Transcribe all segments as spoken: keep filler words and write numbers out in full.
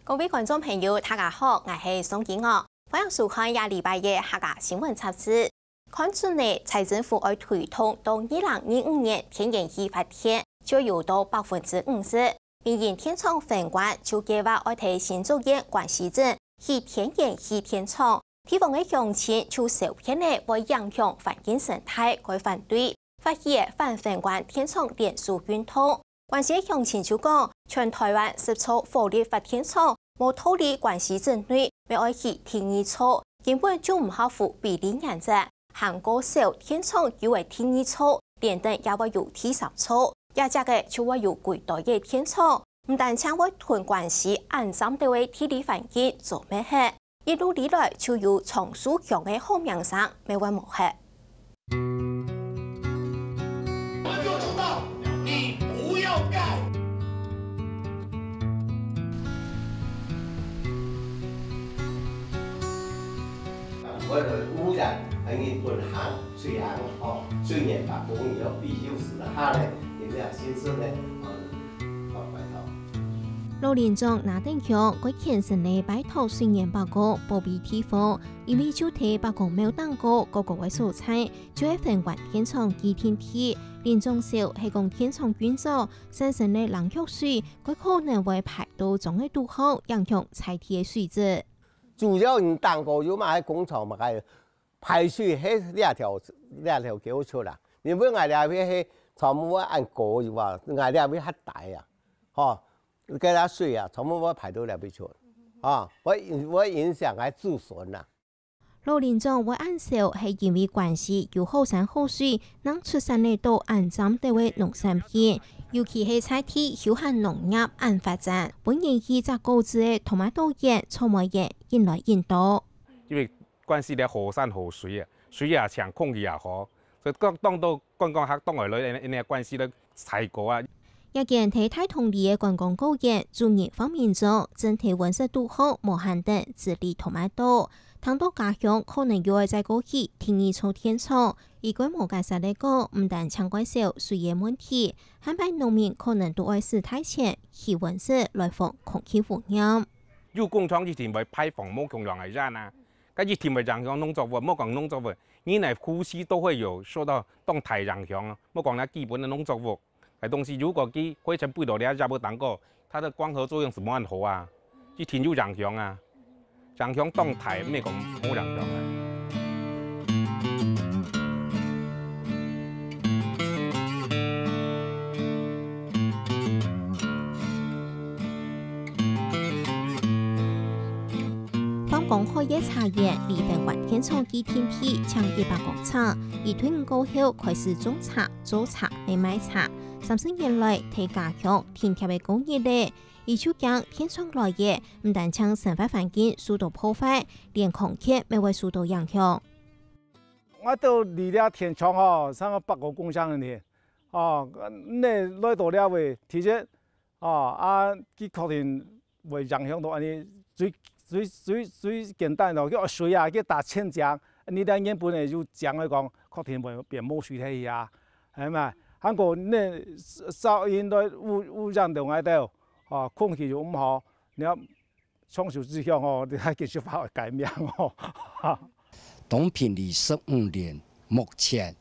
各位觀眾朋友，大家好，𠊎係宋景昂，歡迎收看這禮拜个客家新聞雜誌。看準呢，財政部愛推動到二零二五年天然氣發電，就有到百分之五十。民營電廠分管就計畫愛在新竹縣關西鎮起天然氣電廠，地方个鄉親就受騙了會影響環境生態，該反對，發起了反分管電廠連署運動。 關西鄉親就講，全臺灣十座火力發電廠，無道理關西鎮內乜愛起第二座，根本就毋合乎比例原則。還過少電廠有个第二座，連等也會有第三座，這隻个就會有歸堆个電廠，毋單淨會同關西恁尖頭个地理環境做滅忒， 一路以來就有長壽鄉个好名聲乜會無忒。我們就知道你不要蓋。我的污染，哎，你不能行，水行，哦，水源把公你要必須死的哈嘞，你那心思呢，啊，搞白道。 老里長拿等銃，該虔誠个拜託水源伯公保庇地方，因為就在伯公廟頂高高高个所在，就係分管電廠既定地。里長笑係講電廠運作，產生个冷卻水，該可能會排到庄个肚項，影響在地个水質。主要你頂高有麼个工廠麼个，排水係這條，這條溝出啦。因為𠊎這位係全部會恁高有啊，𠊎這位較低啊，吼。 該兜水啊，全部會排到這位去，啊，會影，會影響𠊎子孫啊。老里長會恁愁，係因為關西有好山好水，正出產得到恁尖頭个農產品，尤其係在地休閒農業恁發展，分人氣摘果子个tomato園、草莓園，引來引到。因為關西个好山好水啊，水也淨，空氣也好，所以講當多觀光客當愛來，因為關西个 採果啊。這間在大同里个觀光果園，主人黃明忠，正在溫室肚項無閒等，自理tomato。聽到家鄉可能又愛再過起第二座電廠，佢該無解釋个講，毋單淨怪愁水个問題，還拜農民可能都愛使大錢起溫室來防空氣污染。有工廠一定會排放無共樣个煙啊，該一定會影響農作物，莫講農作物，人个呼吸都會有受到當大影響啊，莫講該基本个農作物。 該東西如果佢灰塵飛到這，也無當過，它的光合作用係無恁好啊，一定有影響啊，影響當大，毋係講無影響啊。黃光海个茶園離分管電廠既定地淨一百公尺，佢退伍過後開始種茶、做茶、賣賣茶。 三十年來，在家鄉定貼个過日仔，佢就驚電廠來了，毋單淨生活環境受到破壞，連康健乜會受到影響。𠊎兜離這電廠吼，差不多百過公里呢，哦，你來到這位，第一，哦，啊，佢確定 會影響到恁呢最，最，最，最簡單咯，叫水啊，叫打千井，你等原本个有井來講，確定會變無水忒去啊，係嘛？還過你噪音來污，污染到𠊎兜，哦，空氣又毋好，你要長壽之鄉哦，你還繼續發會改名哦。 東平里十五年，目前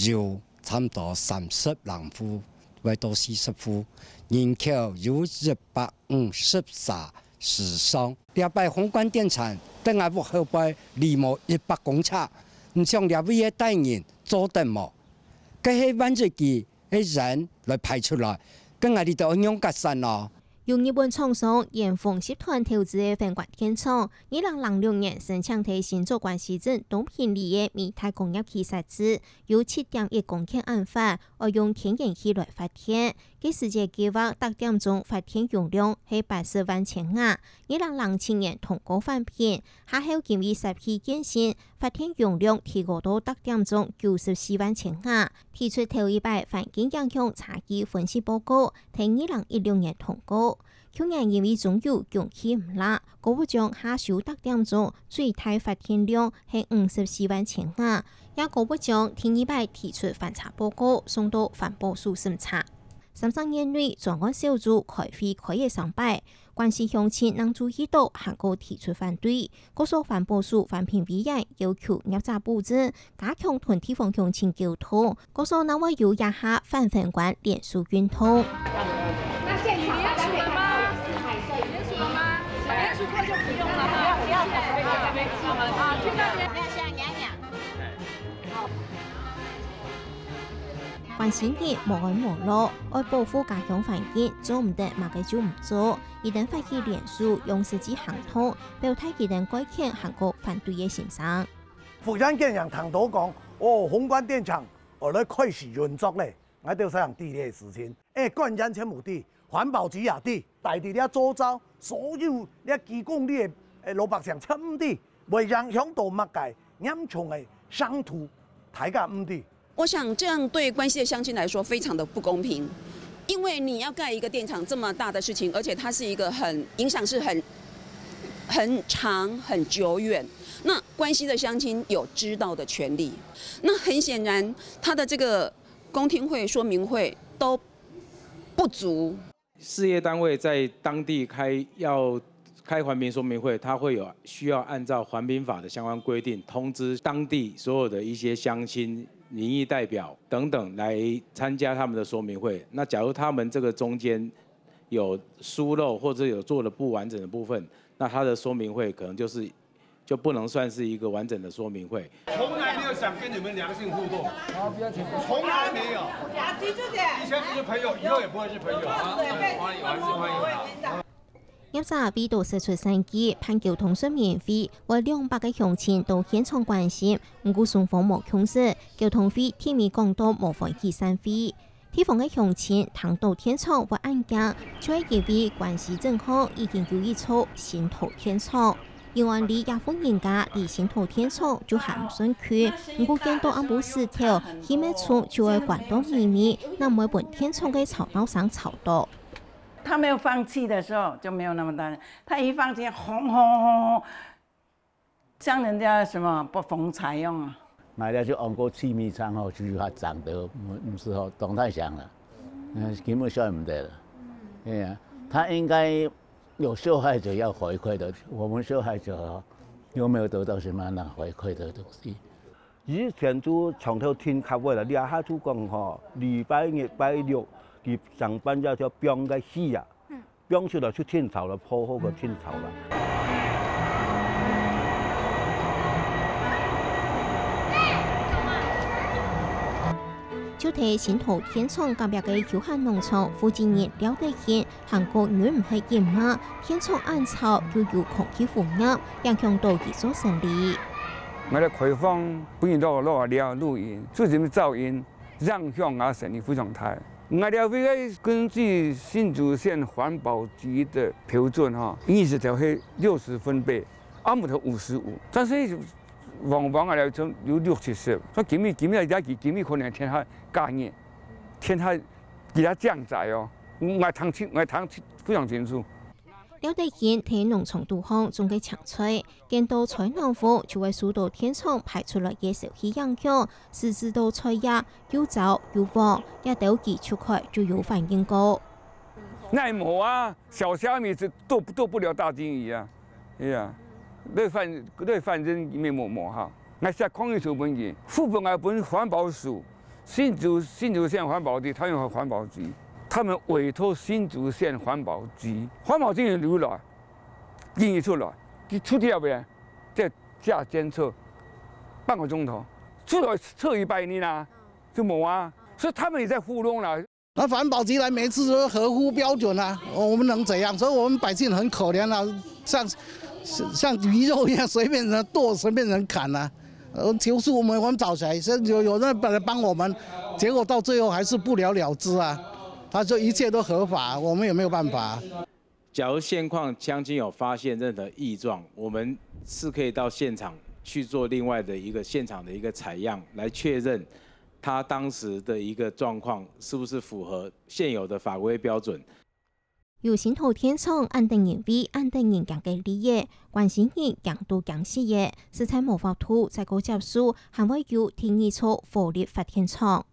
有差不多三十零戶，會到四十戶，人口有一百五十儕以上。這擺宏觀電廠，等下屋後背離無一百公尺，你想這位个大人做得無？該係萬一佢个煙來排出來，該𠊎俚就愛仰結煞咯。 由日本廠商遠豐集團投資个分管電廠，二零零六年申請在新竹關西鎮東平里个美泰工業區設置，有七點一公頃恁闊，愛用天然氣來發電。該時節計畫逐點鐘發電容量係八十萬千瓦，二零零七年通過環評，下後經過設計建成， 發電容量提高到逐點鐘九十四萬千瓦，提出頭一擺環境影響差距分析報告，在二零一六年通過。舊年因為中油供氣毋罅，高雄獎下修逐點鐘最大發電量係五十四萬千瓦，也高雄獎第二擺提出反差報告送到環保署審查。三十年內，專案小組開會開了三擺，關西鄉親正注意到還過提出反對。各所環保署環評委員要求業者補正，加強同地方鄉親溝通。各所正會有這下反封關連署運動。那現場大家可以看到，有四台攝影機。連署課就不用了哈。不要，不要，不要，不要，不要。啊，去那邊。沒有，現在娘娘。 關西人無安無樂，愛保護家鄉環境，做毋得麼个就毋做。佢等發起連署，用實際行動，表達佢等改變還過反對个心聲。福建建陽聽到講，哦，紅光電廠愛來開始運作咧，𠊎兜先知這个事情。誒，官員全部知，環保局也知，大家也做到，所有這幾公里个，誒，老百姓全部知，會影響到麼个嚴重个傷途，大家毋知。 我想這樣對關西的鄉親來說非常的不公平，因為你要蓋一個電廠這麼大的事情，而且它是一個很影響是很很長很久遠，那關西的鄉親有知道的權利，那很顯然他的這個公聽會說明會都不足。 事業單位在當地開要開环评说明会，他会有需要按照环评法的相关规定，通知当地所有的一些乡亲、民意代表等等来参加他们的说明会。那假如他们这个中间有疏漏或者有做的不完整的部分，那他的说明会可能就是就不能算是一个完整的说明会。从来没有想跟你们良性互动，从来没有。以前不是朋友，以后也不会是朋友啊。業者為著釋出善意，辦交通說明會，會兩百个鄉親到現場關心，毋過雙方無共識，交通會第尾講到無歡喜散會。 地方个鄉親聽到電廠會恁驚，就係因為關西鎮項已經有一座新桃電廠。有案例，這戶人家離新桃電廠就還毋算近，毋過見到暗晡時頭，氣密窗就會關到微微，正毋會分電廠个吵鬧聲吵到。他沒有放氣的時候就沒有那麼大聲，他一放氣，轟轟轟轟， 像人家什麼不逢财一样啊。買了就往过去米仓吼，就有它涨得，毋毋是吼，当太响了，嗯，根本笑毋得了。哎呀，他应该有受害者要回馈的，我们受害者哦，又没有得到什么样的回馈的东西。以前都从头听客话了，这下就讲吼，礼拜日、拜六，佢上班要就放个戏啊。 放出來就天吵了，破好个天吵了。就在新桃電廠隔壁个休閒農場負責人廖德興，還過忍毋核緊罵，電廠恁吵又有空氣污染，影響到佢做生理。𠊎兜開荒，分人落落來錄音，就因為噪音，影響𠊎生理非常大。 𠊎兜為个根據新竹縣環保局的標準吼，二十條係六十分貝，暗晡頭五十五，但是往往𠊎兜就有六七十，所以今日今日也今日可能天下加熱，天下其他降災哦，𠊎聽清𠊎聽非常清楚。 廖德興在農場肚項種个青菜，見到菜囊肚就會收到電廠排出來个潲氣影響，使致到菜葉又燥又黃，這兜佢出開就有反應過。耐磨啊，小蝦米是鬥鬥不了大鯨魚啊，哎呀，對反對反正沒磨磨哈。 𠊎寫抗議書分佢，副本𠊎分環保署，新竹新竹縣環保局，桃園環保局，他們委託新竹縣環保局，環保局有來，願意出來，佢出去後邊，再加監測半個鐘頭，出來測一百年啊，就無啊，所以他們也在糊弄啦。 那環保局來每次都合乎標準啊，我們能怎樣？所以我們百姓很可憐啊，像像魚肉一樣，隨便人剁，隨便人砍啊。呃，求助我們，我們找誰？是有有人来帮我们，结果到最后还是不了了之啊。他说一切都合法，我们也没有办法。假如现况乡亲有发现任何异状，我们是可以到现场去做另外的一个现场的一个采样，来确认他当时的一个状况是不是符合现有的法规标准。有新桃电厂恁得人为、恁得人惊个利益，关心人惊到惊死个，实在无法度再过接受，还会有第二座火力发电厂。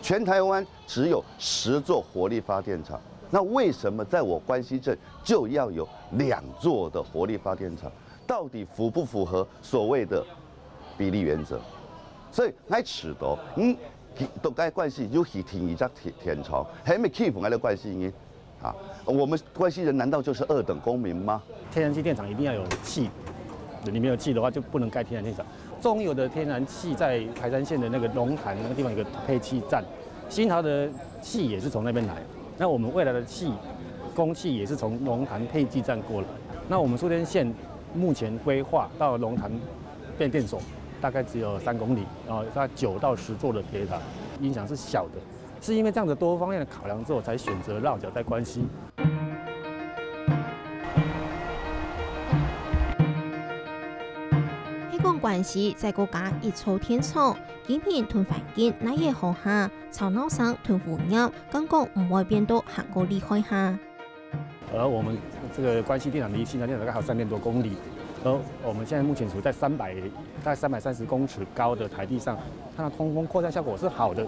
全台湾只有十座火力发电厂，那为什么在我关西镇就要有两座的火力发电厂？到底符不符合所谓的比例原则？所以，𠊎試著，嗯，都该关西有去停一只电，电厂，还没欺负𠊎个关西人啊。我们关西人难道就是二等公民吗？天然气电厂一定要有气，你没有气的话就不能盖天然气电厂。中油的天然气在台三线的那个龙潭那个地方有个配气站，新桃的气也是从那边来。那我们未来的气，供气也是从龙潭配气站过来。那我们苏天线目前规划到龙潭变电所，大概只有三公里，然后它九到十座的铁塔，影响是小的。是因为这样的多方面的考量之后，才选择落脚在关西。係講关西再過加一座电厂，居民同环境哪个好下，吵闹声同污染，敢讲毋會變到還過厲害下。而我们这个关西电厂离新桃电厂大概还有三点多公里，而我们现在目前处于在三百大概三百三十公尺高的台地上，它的通风扩散效果是好的，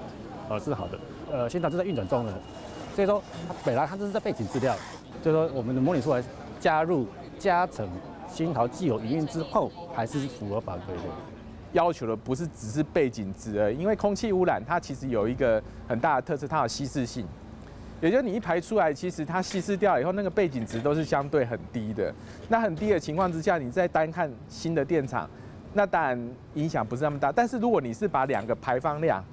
呃是好的，呃现在正在运转中呢，所以说它本来它这是在背景资料，所以说我们的模拟出来加入加成新桃既有营运之后，还是符合法规的。要求的不是只是背景值而已，因为空气污染它其实有一个很大的特色，它有稀释性，也就是你一排出来，其实它稀释掉以后，那个背景值都是相对很低的。那很低的情况之下，你再单看新的电厂，那当然影响不是那么大。但是如果你是把两个排放量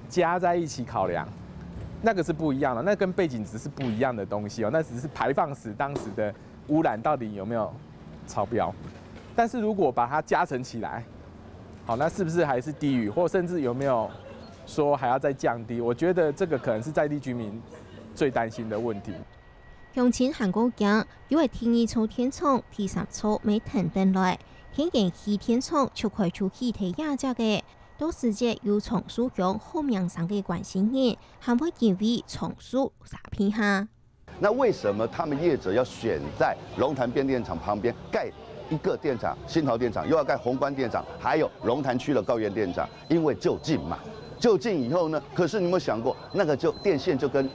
加在一起考量，那个是不一样的，那跟背景值是不一样的东西哦，那只是排放时当时的污染到底有没有超标。但是如果把它加成起来，好，那是不是还是低于，或甚至有没有说还要再降低？我觉得这个可能是在地居民最担心的问题。乡亲還過驚，因為第二座電廠、第三座未停等來，天然氣電廠就開出去忒野隻个，到時節有長壽鄉好名聲个關心人，還會因為長壽沙鼻下。那为什么他们业者要选在龙潭变电厂旁边盖一个电厂，新桃电厂，又要盖宏观电厂，还有龙潭区的高原电厂？因为就近嘛。就近以后呢，可是你有没有想过，那个就电线就跟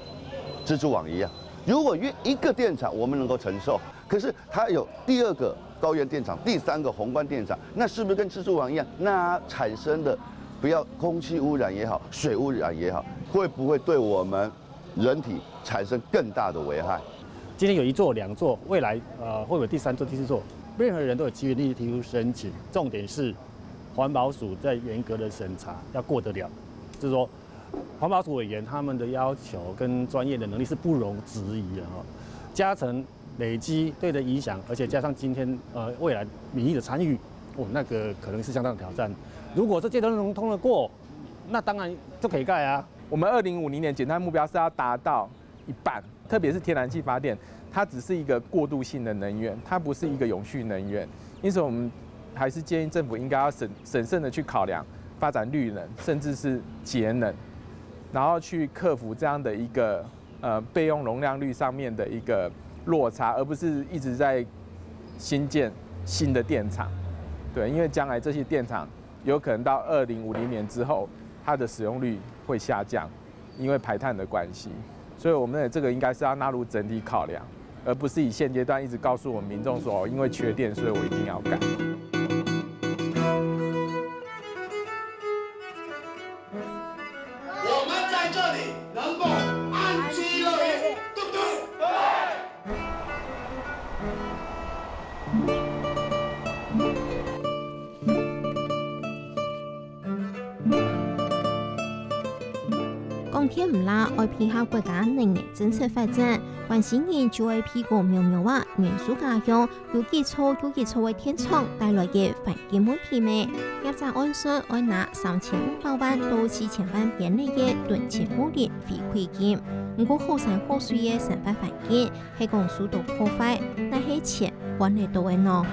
蜘蛛网一样？如果约一个电厂，我们能够承受，可是它有第二个高原电厂、第三个宏观电厂，那是不是跟蜘蛛网一样？那产生的不要空气污染也好，水污染也好，会不会对我们人体产生更大的危害？今天有一座、两座，未来呃会有第三座、第四座，任何人都有机会立即提出申请。重点是环保署在严格的审查，要过得了，就是说环保署委员他们的要求跟专业的能力是不容置疑的哈。加成累积对的影响，而且加上今天呃未来民意的参与，哦，那个可能是相当的挑战。如果这阶段能通得过，那当然就可以盖啊。我们二零五零年减碳目标是要达到一半，特别是天然气发电，它只是一个过渡性的能源，它不是一个永续能源。因此，我们还是建议政府应该要审审慎的去考量发展绿能，甚至是节能，然后去克服这样的一个呃备用容量率上面的一个落差，而不是一直在新建新的电厂。对，因为将来这些电厂有可能到二零五零年之后，它的使用率会下降，因为排碳的关系。所以我们的这个应该是要纳入整体考量，而不是以现阶段一直告诉我们民众说，哦，因为缺电，所以我一定要改。我们在这里能够安居乐业，对不对？对。光电毋罅，愛配合國家能源政策發展，關西人就愛配合苗苗仔元素家鄉，有幾座又幾座个電廠帶來个環境問題咩？業者按算愛拿三千五百萬到四千萬邊內个敦親睦鄰回饋金。毋過好山好水个生活環境，係講受到破壞，哪係錢換得到个呢？